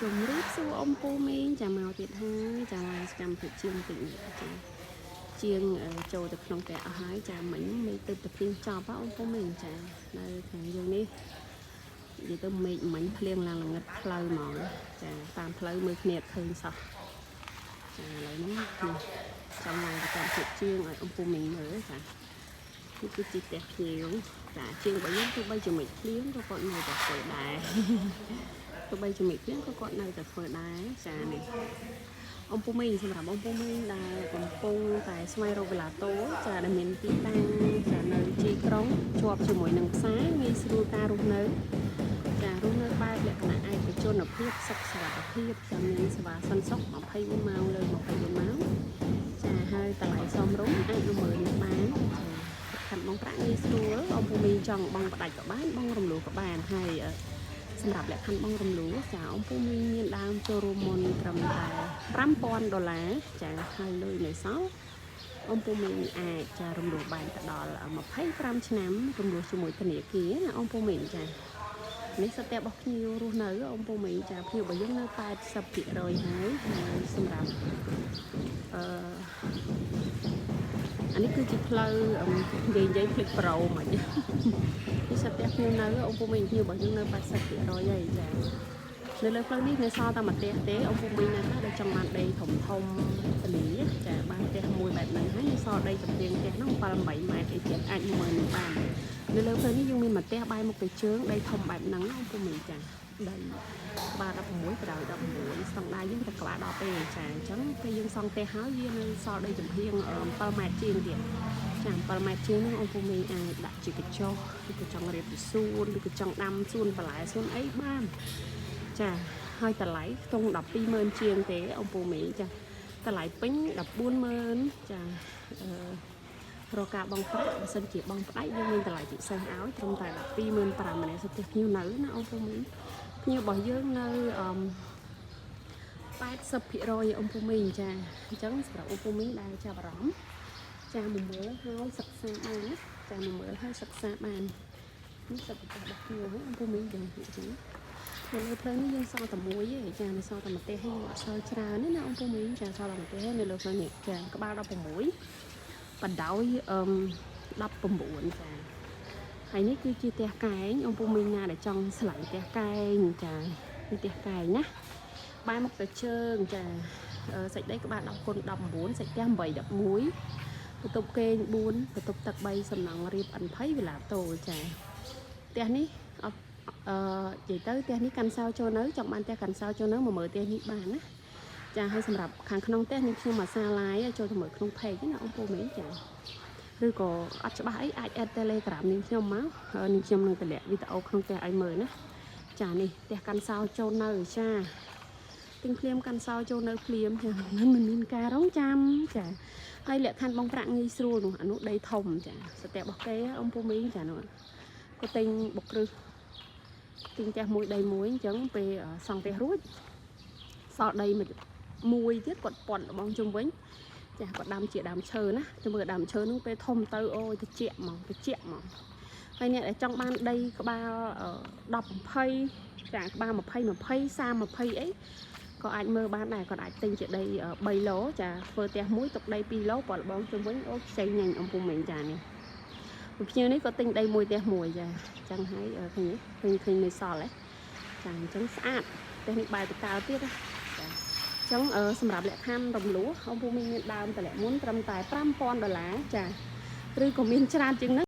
ជំរាបសួរអ៊ំពូមីងចាមកទៀតហើយចាឡាយសកម្មភាពជាងតិចនេះចាជាងចូលទៅក្នុងផ្ទះអស់ហើយចាមិញមេឃទៅតែភ្លៀងចប់ហ៎អ៊ំពូមីងចានៅខាងយើងនេះនិយាយទៅមេឃមិញភ្លៀងឡើងល្ងិតផ្លូវហ្មងចាតាមផ្លូវមើលគ្នាអត់ឃើញសោះចាឥឡូវនេះនេះចង់ឡាយសកម្មភាពជាងឲ្យអ៊ំពូមីងមើលចានេះគឺជាផ្ទះភ្ញៀវចាជាងរបស់យើងទោះបីជាមេឃភ្លៀងក៏គាត់នៅតែធ្វើដែរ ទោះបីជាមេឃភ្លៀងក៏គាត់នៅតែធ្វើដែរចានេះអំពូមីងសម្រាប់អំពូមីងដែលកំពុងតែស្វែងរកវិឡាតូចាដែលមានទីតាំងចានៅជាយក្រុងជាប់ជាមួយនឹងផ្សារងាយស្រួលការរស់នៅចារស់នៅបែបលក្ខណៈឯកជនភាពសុខសុវត្ថិភាពចាមានសេវាសន្តិសុខ24ម៉ោងលើ24ម៉ោងចាហើយតម្លៃសមរម្យអាចប្រមើលនេះបានចាខាត់បងប្រាក់ងាយស្រួលអំពូមីងចង់បង់ផ្ដាច់ក៏បានបង់រំលោះក៏បានហើយសម្រាប់លក្ខខណ្ឌបង់រំលោះចាអំពូមីងមានដើមចូលរួមមុនត្រឹមតែ5000ដុល្លារចាហើយលុយនៅសល់អំពូមីងអាចចារំលោះបានទៅដល់25ឆ្នាំរំលោះជាមួយធនាគារណាអំពូមីងចានេះសត្វរបស់ភ្ញៀវរស់នៅអំពូមីងចាភ្ញៀវរបស់យើងនៅ80%ហើយហើយសម្រាប់អឺអានេះគឺជាផ្លូវនិយាយនិយាយភ្លេចប្រូមកនេះសត្វភ្ញៀវនៅអំពូមីងភ្ញៀវរបស់យើងនៅ80%ហើយចានៅលើផ្លូវនេះនៅសល់តែមួយផ្ទះទេអំពូមីងណាខ្លះដែលចង់បានដីធំធំទលាចាបានផ្ទះមួយបែបហ្នឹងហើយនៅសល់ដីចំទៀងផ្ទះហ្នឹង7 8ម៉ែត្រអីទៀតអាចមើលនឹងបាននៅលើផ្លូវនេះយើងមានមួយផ្ទះបែរមុខទៅជើងដីធំបែបហ្នឹងអំពូមីងចាដីក្បាល16ក្រោយ19ស្តង់ដារយើងតែក្បាល10ទេចាអញ្ចឹងពេលយើងសង់ផ្ទះហើយវានៅសល់ដីចំហៀង7ម៉ែត្រជាងទៀតចា7ម៉ែត្រជាងហ្នឹងអំពូមីងអាចដាក់ជាកញ្ចុះឬក៏ចង់រៀបជាសួនឬក៏ចង់ដាំសួនបន្លែសួនអីបាន ចាហើយតម្លៃខ្ទង់120,000ជាងទេអំពូមីចាតម្លៃពេញ140,000ចាអឺរកការបង់ប្រាក់បើសិនជាបង់ផ្ដាច់យើងមានតម្លៃពិសេសឲ្យត្រឹមតែ125,000ម្នាក់សុទ្ធភ្ញៀវនៅណាអំពូមីភ្ញៀវរបស់យើងនៅអឺ80%អំពូមីងចាអញ្ចឹងសម្រាប់អំពូមីងដែលចាប់អារម្មណ៍ចាមកមើលហើយសិក្សាបានណាចាមកមើលហើយសិក្សាបាននេះសិទ្ធិរបស់ភ្ញៀវហ្នឹងអំពូមីងយ៉ាងអញ្ចឹង នៅលើផ្លូវនេះយើងសល់តែមួយទេចានៅសល់តែមួយផ្ទះហើយយើងអត់សល់ច្រើនទេណាអង្គពូមីងចាសល់តែមួយផ្ទះទេនៅលើផ្លូវនេះចាក្បាល16បណ្ដោយអឹម19ចាហើយនេះគឺជាផ្ទះកែងអង្គពូមីងណាដែលចង់ឆ្លាញ់ផ្ទះកែងចានេះផ្ទះកែងណាបែរមុខទៅជើងចាសាច់ដីក្បាល10គុណ19សាច់ផ្ទះ8 11បន្ទប់គេង4បន្ទប់ទឹក3សំណង់រៀបអិនភ័យវិឡាតូចាផ្ទះនេះអត់ អឺនិយាយទៅផ្ទះនេះកាន់សោចូលនៅចង់បានផ្ទះកាន់សោចូលនៅមកមើលផ្ទះនេះបានណាចាហើយសម្រាប់ខាងក្នុងផ្ទះនេះខ្ញុំអាសាឡាយចូលទៅមើលក្នុង page ណាអង្គពូមីងចាឬក៏អត់ច្បាស់អីអាច add Telegram នាងខ្ញុំមកហើយនាងខ្ញុំនឹងតម្លាក់វីដេអូក្នុងផ្ទះឲ្យមើលណាចានេះផ្ទះកាន់សោចូលនៅចាទិញភ្លាមកាន់សោចូលនៅភ្លាមចាមិនមិនមានការរងចាំចាហើយលក្ខខណ្ឌបងប្រាក់ងាយស្រួលនោះអានោះដីធំចាសត្វរបស់គេអង្គពូមីងចានោះក៏ទិញបុកគ្រឹះ ទិញផ្ទះមួយដីមួយអញ្ចឹងពេលសង់ផ្ទះរួចសល់ដីមួយមួយទៀតគាត់ប៉ុនរបងជុំវិញចាគាត់ដាំជាដើមឈើណាទៅមើលដើមឈើហ្នឹងពេលធំទៅអូយតិចហ្មងតិចហ្មងហើយអ្នកដែលចង់បានដីក្បាល10 20ចាក្បាល20 20 30 20អីក៏អាចមើលបានដែរគាត់អាចទិញជាដី3ឡូចាធ្វើផ្ទះមួយទុកដី2ឡូប៉ុនរបងជុំវិញអូខ្ចីញ៉ាញ់អំពុំមិញចានេះភ្ញៀវនេះក៏ទិញដីមួយផ្ទះមួយចាអញ្ចឹងហើយឃើញឃើញឃើញនៅសល់ហ៎ចាអញ្ចឹងស្អាតផ្ទះនេះបែរទៅកើទៀតណាចាអញ្ចឹងសម្រាប់លក្ខខណ្ឌរំលោះអំពូមីងមានដើមតម្លាក់មុនត្រឹមតែ5000ដុល្លារចាឬក៏មានច្រើនជាងហ្នឹង។